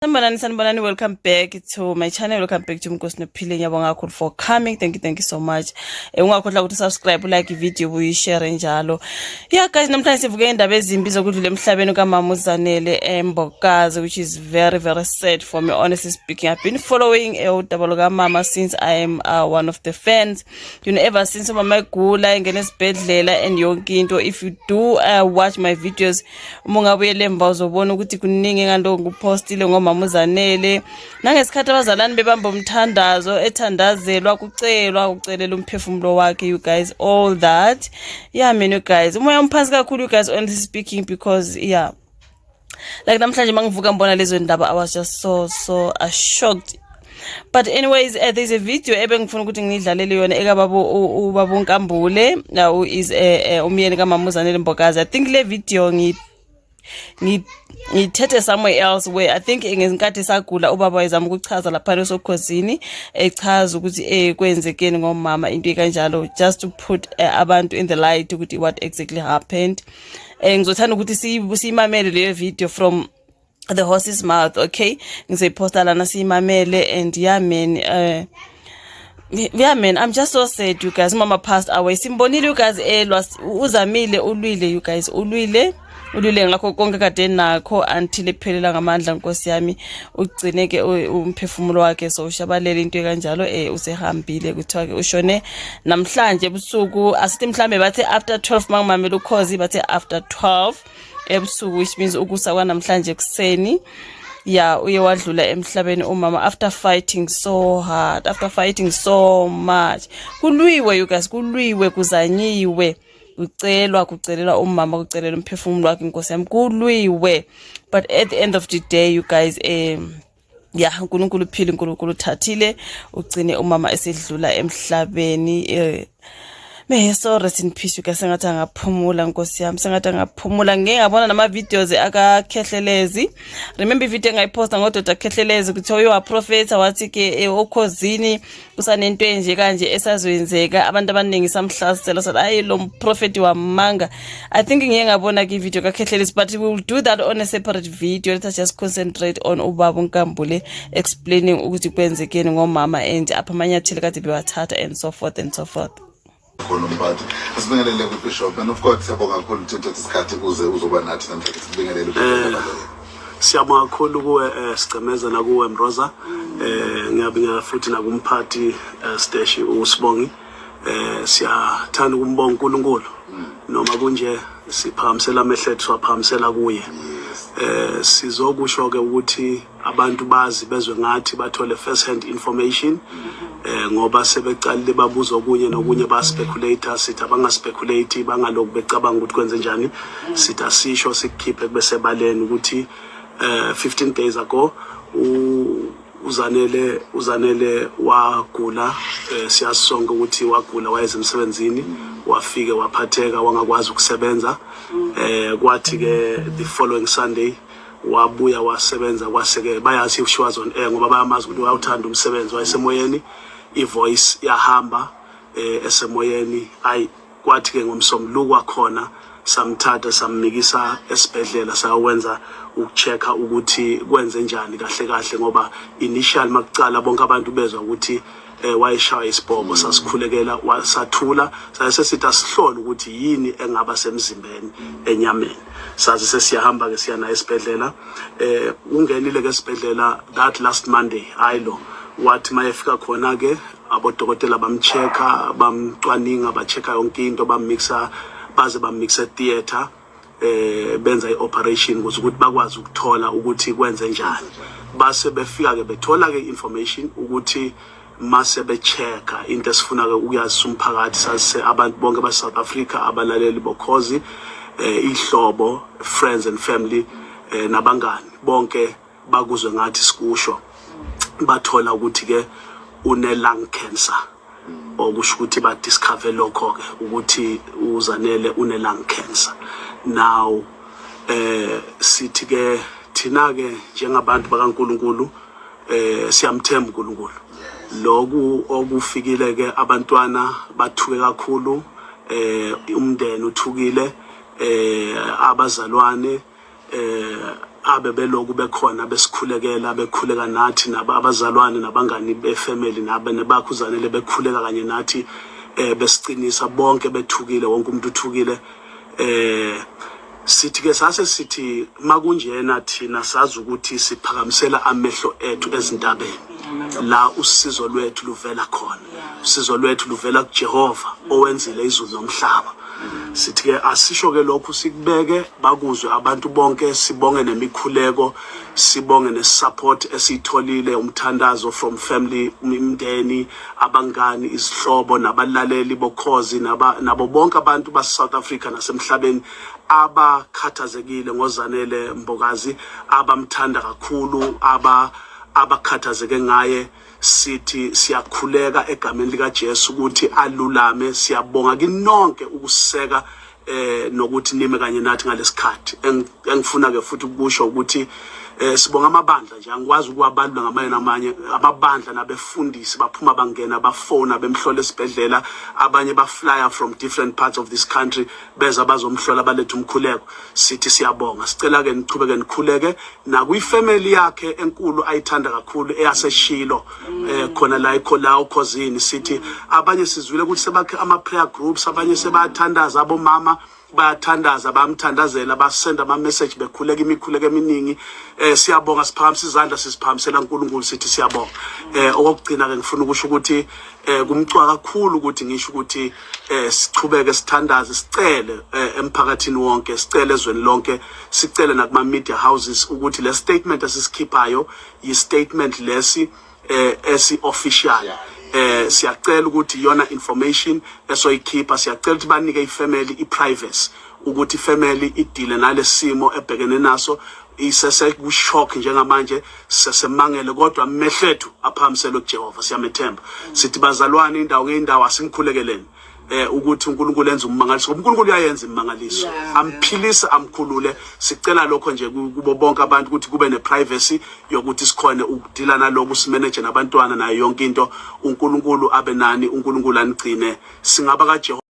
Sanibonani, sanibonani. Welcome back to my channel. Welcome back to Mkosi Nophile. Ngiyabonga kakhulu for coming. Thank you, thank you so much. Ungakhohlwa ukuthi subscribe, like video, uyishare njalo. Yeah guys, namhlanje sivuke indaba ezimbi zokudlula emhlabeni kaMama uZanele Mbokazi, which is very very sad for me, honestly speaking. I've been following udaba lukamama since I am one of the fans. Ever since umama egula, engena esibhedlela and yonke into. If you do watch my videos, uma ungabuyela emva uzobona ukuthi kuningi engalokhu ngipostile ngomama uZanele. Nangesikhathi abazalwane bebamba umthandazo, ethandazelwa, kucelwa, kucelela umphefumulo wakhe, you guys, all that. Yeah man, you guys, umoya umphansi kakhulu, you guys, honestly speaking, because yeah, like namhlanje mangivuka ngibona lezo ndaba, I was just so so shocked. But anyways, there's a video ebengifuna ukuthi ngidlalele yona ekababa ubaba uNkambule, who is umyeni kaMama uZanele Mbokazi. I think le video ngithethe somewhere else where I think ngezinkathi sagula ubaba wayezama ukuchaza lapha esokhosini, echaza ukuthi kwenzekeni ngomama, into kanjalo, just to put abantu in the light ukuthi what exactly happened. Ngizothanda ukuthi siyimamele leyo video from the horse's mouth, okay? Ngizoyiposta lana, siyimamele. And yeah man, yeah man, I'm just so sad, you guys. Mama passed away. Simbonile, you guys, elwa, uzamile, ulwile, you guys, ulwile, ulwile ngakho konke kade nakho until ephelela ngamandla, nkosi yami. Ugcine ke umphefumulo wakhe so ushabalele, into kanjalo. Usehambile, kuthiwa ke ushone namhlanje ebusuku. Asithi mhlambe bathe after 12, mangimamela ukhozi bathe after 12 ebusuku, which means ukusa kwanamhlanje ekuseni. Yeah, uye wadlula emhlabeni umama after fighting so hard, after fighting so much. Kulwiwe, you guys, kulwiwe, kuzanyiwe, kucelwa, kucelela umama, kucelela umphefumulo wakhe, inkosi yami, kulwiwe. But at the end of the day, you guys, yeah, uNkulunkulu uphile, uNkulunkulu uthathile, ugcine umama esedlula emhlabeni. May he so rest in peace, you guys. Sengathi angaphumula, nkosi yami, sengathi angaphumula. Ngike ngabona nama-videos akaKhehlelezi. Remember ivideo engayiposta ngododa Khehlelezi, kuthiwa uye waprofetha, wathi-ke okhozini kusanento enje kanje esazoyenzeka. Abantu abaningi samhlasela, sathi hayi, lo mprofethi wamanga. I think ngiye ngabona-ke ivideo kaKhehlelezi, but we will do that on a separate video. Let us just concentrate on ubaba uNkambule explaining ukuthi kwenzekeni ngomama and apha amanyathelo kade bewathatha and so forth and so forth. Khona umphathi, asibingelele kwi-bishop and of course siyabonga kakhulu ukuthi uthathe isikhathi ukuze uzoba nathi namhlanje. Sibingelele ubishop. Siyabonga kakhulu kuwe, Sicemeza, nakuwe Mroza. Ngiyabingelela futhi nakumphathi steshi uSibongi. Siyathanda ukumbonga uNkulunkulu. Noma kunje siphakamisela amehlo ethu, siwaphakamisela kuye. Sizokusho ke ukuthi abantu bazi, bezwe ngathi, bathole first hand information, ngoba sebecalile babuza okunye nokunye, ba speculate. Sithi abanga speculate, bangaloku becabanga ukuthi kwenze njani. Sithi asisho, sikukhiphe kube sebaleni ukuthi 15 days ago uZanele wagula. Siyazi sonke ukuthi wagula, wayeze emsebenzini, wafike waphatheka, wangakwazi ukusebenza. Kwathi ke the following Sunday wabuya wasebenza, kwaseke bayazi she was on air, ngoba bayamazi ukuthi uyawuthanda umsebenzi, wayesemoyeni, ivoice yahamba esemoyeni. Ayi, kwathi ke ngomsombuluko wakhona samthatha, sammikisa esibhedlela, sawenza ukuchecka ukuthi kwenze njani kahle kahle, ngoba initial makucala bonke abantu bezwa ukuthi wayeshaya isibhobo. Sasikhulekela, sathula, sase sithi asihlole ukuthi yini engaba semzimbeni, enyameni. Sazi sesiyahamba ke, siya naye esibhedlela. Ungenile ke esibhedlela that last Monday. Hayi, lo wathi mayefika khona ke abodokotela bamchecka, bamcwaninga, bachecka yonke into, bammixa baze bammixa theater, benza i-operation ukuze ukuthi bakwazi ukuthola ukuthi kwenze njani. Base befika ke bethola ke information ukuthi mase bechecka into esifuna ke ukuyazisa umphakathi, sazise abantu bonke base South Africa, abalaleli bokhozi, ihlobo, friends and family, nabangani bonke bakuzwe ngathi sikusho. Bathola ukuthi ke une lung cancer, okusho ukuthi ba discover lokho ke ukuthi uZanele une lung cancer now. Sithi ke thina ke njengabantu bakaNkuluNkulu, siyamthemba uNkulunkulu. Lokhu okufikile ke, abantwana bathuke kakhulu, umndeni uthukile, abazalwane, abe beloku bekhona besikhulekela, bekhuleka nathi, naba abazalwane nabangani befamily nabe nebakho uZanele bekhuleka kanye nathi, besiqinisa. Bonke bethukile, wonke umuntu uthukile. Sithi ke sase sithi makunjena, thina sazi ukuthi siphakamisela amehlo ethu ezintabeni la usizo lwethu luvela khona. Usizo lwethu luvela kuJehova owenzile izulu nomhlaba. Sithi ke asisho ke lokhu, sikubeke bakuzwe abantu bonke. Sibonge nemikhuleko, sibonge nesupport esiyitholile, umthandazo from family, imindeni, abangani, izihlobo nabalaleli boKhozi, nabo bonke abantu base South Africa nasemhlabeni abakhathazekile ngoZanele Mbokazi, abamthanda kakhulu, abakhathazeke ngaye. Sithi siyakhuleka egameni lika Jesu ukuthi alulame. Siyabonga kinonke ukuseka nokuthi nime kanye nathi ngalesikhathi. Engifuna ke futhi ukusho ukuthi sibonga amabandla nje, angikwazi ukuwabalula ngamanye namanye amabandla, nabefundisi baphuma bangena, bafona bemhlola esibhedlela, abanye baflya from different parts of this country beza bazomhlola, baletha umkhuleko. Sithi siyabonga. Sicela ke nichubeke nikhuleke nakwifamily yakhe enkulu ayithanda kakhulu eyaseShilo, khona la ikho la uKhozini. Sithi abanye sizwile ukuthi sebakhe ama prayer groups, abanye sebayathandaza, abomama bayathandaza, bayamthandazela, basenda ama message bekhuleka imikhuleko eminingi. Siyabonga, siphakamisa izandla, sisiphakamisela uNkulunkulu, sithi siyabonga. Okokugcina ke ngifuna ukusho ukuthi kumcwa kakhulu ukuthi ngisho ukuthi sichubeke sithandaze, sicele emphakathini wonke, sicele ezweni lonke, sicele nakuma media houses ukuthi le statement esisikhiphayo yi statement lesi esi official. Siyacela ukuthi iyona information esoyikhipha. Siyacela ukuthi banike ifamily iprivacy, ukuthi ifamily idile nalesimo ebhekene naso, isese kushock njengamanje, sesemangele, kodwa amehlo ethu aphakamiselwe kuJehova, siyamethemba. Sithi bazalwane, indawo ngeindawo, asimkhulekeleni ukuthi uNkulunkulu enze ummangaliso. uNkulunkulu uyayenza imangaliso, amphilise, amkhulule. Sicela lokho nje kubo bonke abantu ukuthi kube neprivacy yokuthi sikhone ukudila naloku, simanage nabantwana nayo yonke into. uNkulunkulu abe nani, uNkulunkulu anigcine. Singaba kaJehova.